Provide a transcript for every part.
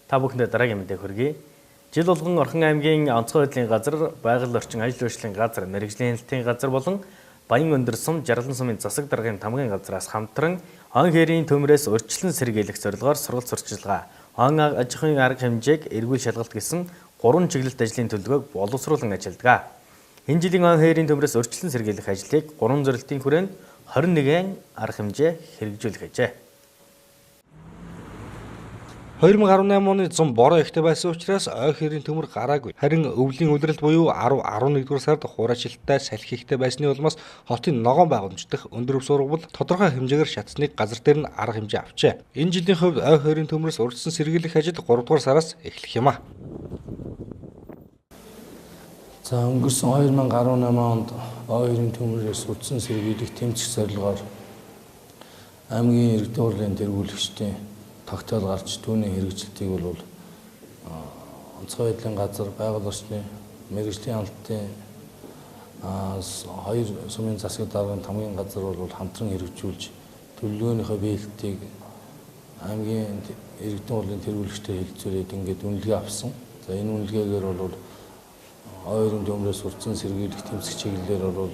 Та бүхэндээ дараагийн мэдээг хүргэе. Жил болгон Орхон аймгийн онцгой байдлын газар, байгаль орчин ажил үйлчлийн газар, мэргэжлийн хяналтын газар болон Баян өндөр сум, Жарлан сумын засаг даргын тамгын газраас хамтран он хээрийн төмрөөс урьдчилан сэргийлэх зорилгоор сургалт сурчилгаа, он аж ахуйн арга хэмжээг эргүүл шалгалт гэсэн 3 чиглэлт ажлын төлөвлөгөөг боловсруулан ажилладаг. Энэ жилийн он хээрийн төмрөөс урьдчилан сэргийлэх ажлыг 3 зорилтын хүрээнд 21 арга хэмжээ хэрэгжүүлэх ажээ. 2018 оны зам бороо ихтэй байсан учраас ой хэрийн төмөр гараагүй. Харин өвлийн улирал буюу 10 11 дугаар сард хуурайчлалтай салхи ихтэй байсны улмаас хотын ногоон байгууламж дах өндөр өв сургуул тодорхой хэмжээгээр шатсныг газар дээр нь арга хэмжээ авчээ. Энэ жилийн хувьд ой хэрийн төмрөөс урьдчилан сэргийлэх ажил 3 дугаар сараас эхлэх юм а. За өнгөрсөн 2018 онд ой хэрийн төмрөөс урьдчилан сэргийлэх тэмцэх зорилгоор аймгийн иргэдийн хурлын тэргүүлэгчдийн тогтоол гарч түүний хэрэгжилтийг бол онцгой байдлын газар, байгаль орчны мэргэжлийн хяналтын хоёр сумын засаг даргын тамгын газар бол хамтран хэрэгжүүлж төлөвлөгөөнийхөө биелэлтийг аймгийн иргэдийн хурлын тэргүүлэгчтэй хэлэлцүүлээд ингээд үнэлгээ авсан. За энэ үнэлгээгээр бол ойрын төмрөөс урьдчилан сэргийлэх тэмцэх чиглэлээр бол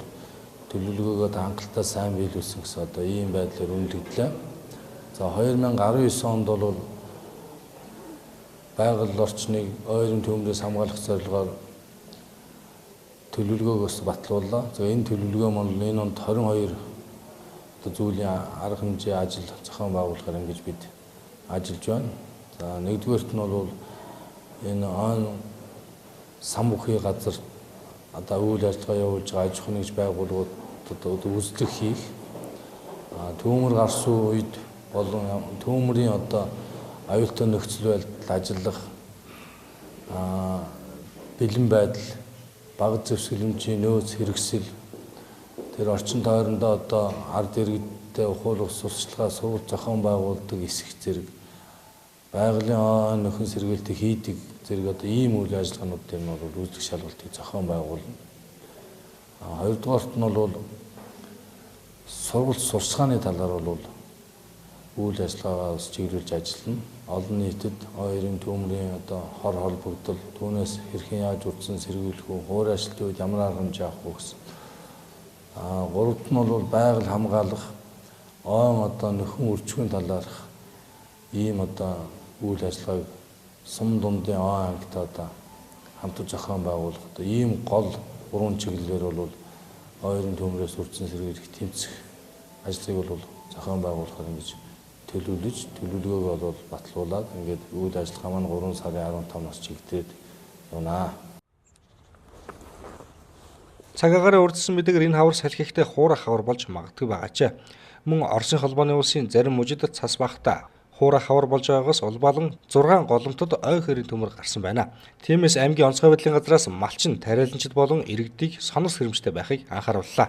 төлөвлөгөөгөө хангалттай сайн биелүүлсэн гэсэн одоо ийм байдлаар үнэлэгдлээ. За 2019 онд бол байгаль орчныг ойрын төмрөөс хамгаалах зорилгоор төлөвлөгөөгөөс батлууллаа. За энэ төлөвлөгөө маань энэ онд 22 одоо зүйлийн арга хэмжээ ажил зохион байгуулахаар ингэж бид ажиллаж байна. За нэгдүгээрт нь бол энэ он сан бүхий газар одоо үйл ажиллагаа явуулж байгаа аж ахуйн нэгж байгууллагууд одоо үүслэх хийх, төмөр гарсан үед болон төмөрийн одоо аюултай нөхцөл байдал ажиллах, бэлэн байдал, бага зэвсгэлэмжийн нөөц хэрэгсэл, тэр орчин тойрондоо одоо ард иргэдтэй ухуулах сурталчилгаа сургалт зохион байгуулдаг эсэх зэрэг байгалийн ой нөхөн сэргийлтийг хийдэг зэрэг одоо ийм үйл ажиллагаанууд юм бол үүсгэх шалгалтыг зохион байгуулна. Хоёрдугаарт нь бол сургалт сурчлагын талаар бол үйл ажиллагаагаас чиглүүлж ажиллана. Олон нийтэд ойрын төмрийн одоо хор холбогдол, түүнээс хэрхэн яаж урьдчилан сэргийлэх вэ, хуур ажилтны үед ямар арга хэмжээ авах вэ гэсэн. Гуравт нь бол байгаль хамгаалах, ойн одоо нөхөн үржихэн талаарх ийм одоо үйл ажиллагааг сум дундын ой ангитай одоо хамт зохион байгуулах одоо ийм гол гурван чиглэлээр бол ойрын төмрөөс урьдчилан сэргийлэх тэмцэх ажлыг бол зохион байгуулахаар ингэж төлөвлөж, төлөвлөгөөгөө бол батлуулаад ингээд үйл ажиллагаа маань 3 сарын 15-наас чигтээд явна. Цаг агаарын урьдчилан мэдээгээр энэ хавар салхи ихтэй хуурай хавар болж магадгүй байгаачээ. Мөн Оросын холбооны улсын зарим мужид цас багтаа хуурай хавар болж байгаагаас улбаалan 6 голомтод ой хэрийн төмөр гарсан байна. Тиймээс аймгийн онцгой байдлын газраас малчин, тариаланчид болон иргэдийг сонор сэрэмжтэй байхыг анхаарууллаа.